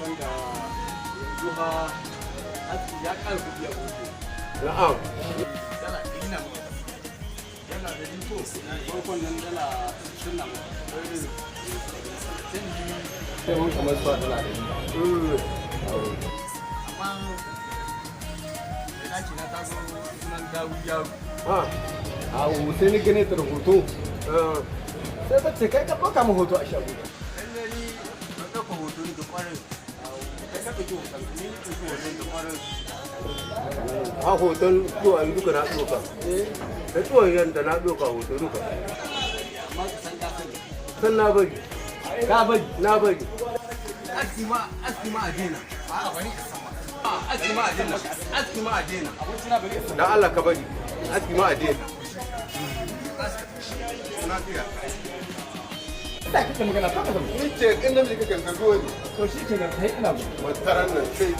San ga yanzu ha aski ya ƙara kuɗi a gobe. Na'am. $100 na muka. $100 ko? Farkon nan $60 na muka. Canji sai mun kamar zuwa $100. Amma mai ɗaki na ta zo sunan Dawu Yaro. Ah. Awo, sai ni gane ta da hoto. Ah. Sai ta ce kai ka ɗauka mu hoto a shago. Lalle ni ban ɗauka hoto ni da ƙwarin. Kai ka ɗauki hoton, ni ni ɗauki hoton da ƙwarin. A hoton tuwon duka na ɗauka. Da tuwon yanda na ɗauka hoto duka. Amma ka san ka sani. San na bari. Ka bari. Na bari. Aski ma, aski ma a daina. A'a, bari ka san ma. Aski ma a daina. Aski ma a daina. Dan Allah ka bari. Aski ma a daina. Lafiya. Da kake magana ta ka Ni ce in namiji kake ka zo ne. To shi ke nan, kai ina zo. Wataran nan sai.